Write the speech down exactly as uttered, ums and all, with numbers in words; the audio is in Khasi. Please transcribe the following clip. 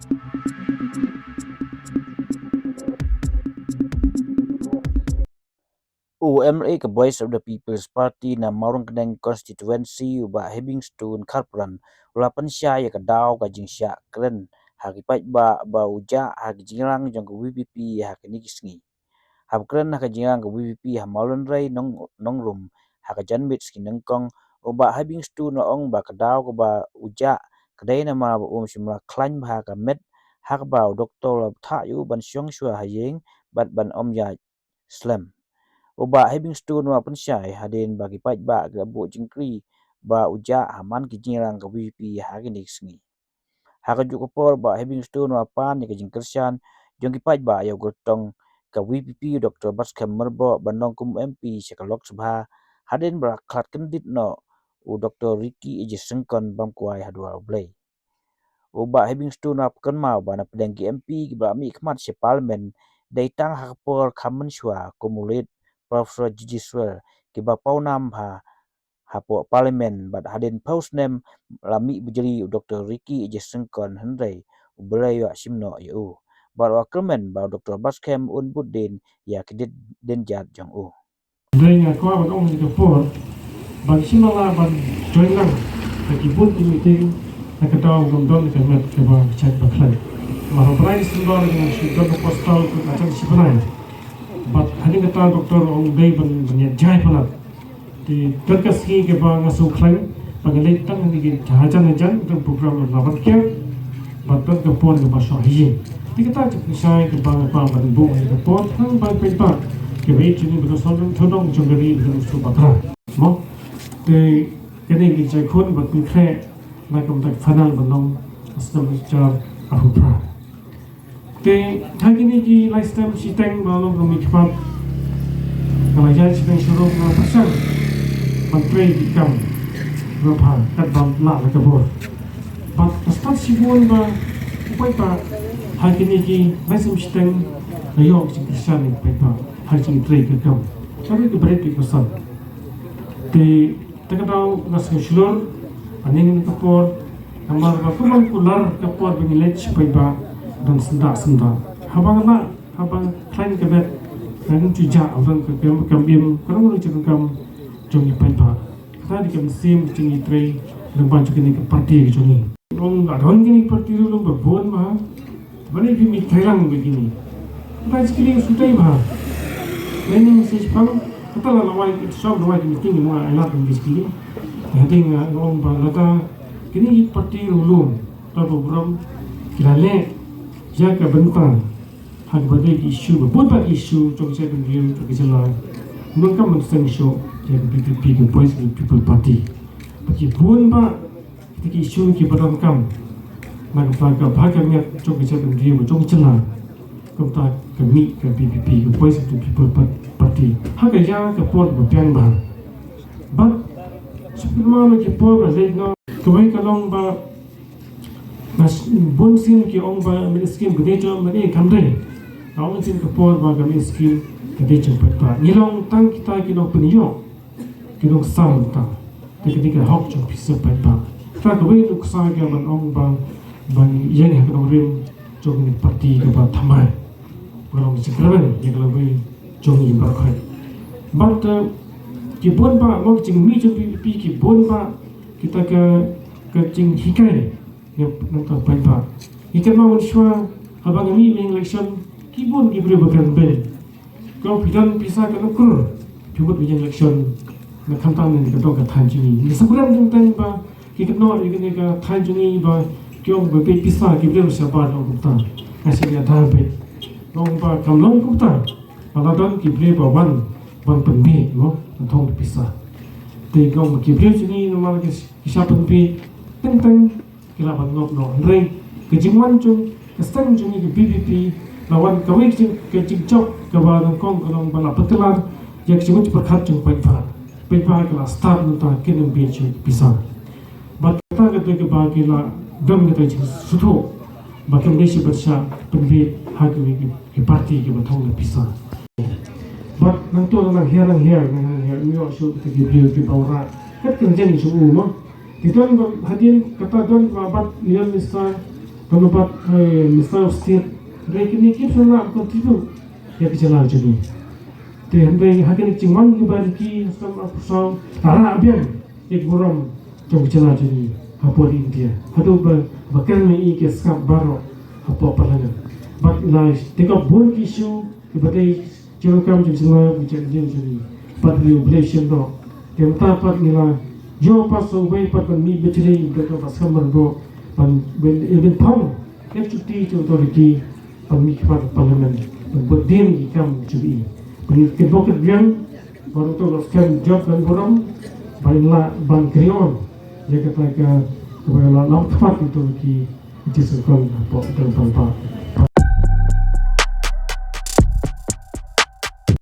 U M L A ka Voice of the People's Party na Mawryngkneng Constituency, u Bah Heavingstone Kharpran, u la pynshai ïa ka daw ka jingshah kren ha ki paidbah ba u jah ha ki jingrang jong ka V P P ha kine ki sngi. Haba kren ha ka jingrang ka V P P ha Mawlynrei Nong, Nongrum ha ka janmiet sngi nyngkong, u Bah Heavingstone u la ong ba ka daw kaba u jah ka dei namar ba um shym la khlaiñ bha ka met, ha kaba u doktor u la bthah ïa u ban shong shuwa ha ïing bad ban ym ïaid slem. U Bah Heavingstone u la pynshai hadien ba ki paidbah ki la buh jingkri ba u jah ha man ki jingrang ka V P P ha kine ki sngi. Ha kajuh ka por, Bah Heavingstone u la pan ïa ka jingkyrshan jong ki paidbah ïa u kyrtong ka V P P, u Doktor Batskhem Myrboh, ban long kum M P sha ka Lok Sabha, hadien ba la khlad kyndit noh u Doktor Ricky A J Syngkon bam kwai ha duwar U Blei. U Bah Heavingstone u la pynkynmaw ba na pdeng ki M P kiba la mihkhmat sha Parliament, dei tang ha ka por kham mynshuwa kum u late Professor G G Swell kiba pawnam ha hapoh Parliament, bad hadien phew snem la mih bujli u Doktor Ricky A J Syngkon, hynrei U Blei u la shim noh ïa u. Bad u la kyrmen ba u Doktor Batskhem un bud dien ïa ki dienjat jong u. Hynrei nga kwah ban ong ha kane ka por ba ngi shim la ban join lang ha ki bun ki meeting, na ka daw ngam don ka met kaba shait ba khlaiñ. Namar hynrei sngewbha nga shu don ka postal ka jan shi bnai. Bad hadien kata u doktor u ong dei ban, ban ïa jai palat. Te don ka sngi kaba nga sngewkhlaiñ ba nga leit tang ha kine ki hajan hajan, tang program la ban kiar. Bad don ka por kaba shoh ha ïing. Te kata ka jingpynshai kaba nga kwah ban buh ha kane ka por tang ban pynpaw kaba ïeit jong ngi, ba don sawdong sawdong jong ka ri, ba don sawdong bad ra. Mo? Te kane ka jingkhun bad pynkhreh na ka bynta ka final ban long ha snem ar hajar arphew phra. Te ha kine ki lai snem shiteng ba long kum mihkhmat, nga la ïaid shiteng sharum, nga pyrshang ban trei ki kam kiba bha katba lah na ka bor. Bad nga stad shibun ba u paidbah ha kine ki lai snem shiteng la ïoh ka jingkyrshan na u paidbah ha ka jingtrei ka kam. Ka bret ka bret ki kyrshan. Te Te ka daw nga sngewshlur hangne ha ka por, namar ba kumba kular ka por ba ngi leit sha paidbah, dang syndah syndah. Haba nga lah, haba nga khlaiñ ka met, nga nym ju jah, dang ka kam, kam im, ka dang ruh ka kam jong ngi paidbah. Kata dei ka mynsiem jong ngi trei lyngba jong kane ka party ka jong ngi. Ong nga don kine ki party ruh long ba bun bha. Ba ne phi mih thailang ba kine. Ba ji kine shu tei bha. Ba ne message pang kata la lawai ki shop lawai ki meeting mo ai lak ki kine. Hynrei nga ong ba lada kine ki party ruh long ta ba burom ki la leh ïa ka bynta ha kaba dei ki issue ba bun ba ki issue jong ka jaitbynriew jong ka jylla. Ngan kam ban seng shuh ïa ka V P P, ka Voice of the People Party. Ba ki bun ba kita ki issue kiba donkam na ka bynta ka bha ka miat jong ka jaitbynriew jong ka jylla. Kumta ka mih ka V P P, ka Voice of the People Pa-, Party, ha ka ïa ka por ba biang bha. Bad shu pynmih na ki por ba leit noh, kawei ka long ba na bun sien ki ong ba mini scheme ka dei jong mini kam dei. Ka ong sien ka por ba ka mini scheme ka dei jong paidbah. Ngi long tang kita ki nongpynïoh, ki nongksaw mynta. Te ka dei ka hok jong phi sha paidbah. Kata kawei nuksa ka ban ong ba, ban ïeng ha ka nongrim jong ka party kaba thymmai. Ba long jingkyrmen ïa ka lawei jong ngi baroh. Bad, eh, ki bun ba, mo ki jingmih jong V P P ki bun ba, kita ka, ka jinghikai. Ngi, ngi ta paidbah. Ngi kynmaw mynshuwa haba ngi mih ïa election, ki bun ki briew ba kren beiñ. Ko phi don pisa katno klur, phi bud ïa election. Na khamtam ne ka dong ka thaiñ jong ngi. Ngi sngewkmen teng teng ba ki kynnoh ïa kane ka thaiñ jong ngi ba ki ong ba beit pisa, ki briew shabar ong kumta. Nga sngewthuh beit. Ong ba kam long kumta. Ba la don ki briew ba wan ban pynbeit mo, ban thong pisa. Te ki ong ba ki briew jong ngi namar ki shah pynbeit teng teng. Ki lah ban ngop noh. Hynrei ka jingwan jong ka seng jong ngi ka V P P la wan kawei ka jing, ka jingjop kaba nyngkong ka long ba la pynkylla ïa ka jingmut jingpyrkhat jong paidbah. Paidbah ki la stad mynta kin ym beit shuh pisa. Bad kata ka dei kaba ki la don kata ka jingsngewthuh ba kim dei shuh ban shah pynbeit ha kawei ka party kaba thong da pisa. Bad nangta nang hiar nang hiar nang hiar ym ïoh shuh kita ki briew kiba wanrah. Kat ka jing shuh u mo. Ki don ba hadien kata don ba bad Union Minister Kumno pat, eh, Minister of State, hynrei kine ki pynlah contribute ïa ka jylla jong ngi. Te hynrei ha kane ka jingwan u Bah Ricky Hassan Arphew Saw, la rah biang ïa ka burom jong ka jylla jong ngi hapoh India. Haduh ba, ba kren ïa ki sngap baroh hapoh Parliament. Bad la take up bun ki issue kiba dei jong ka kam jong ka jylla, jong ka jylla jong ngi. Bad U Blei u sngewthuh. Te mynta pat ngi la ïoh pass uwei pat ban mih bejlei, ba ka ba skhem ban buh ban, ban, ban phong executive jong authority ban mih pat Parliament ban buh dien ki kam jong ngi. Ban ngi kynmaw kynbiang ba ruh to la skhem jop ban burom ban la ban carry on ïa kata ka, kaba la lam khmat ïa to ki jingïaseng hapoh Dong Pangpa.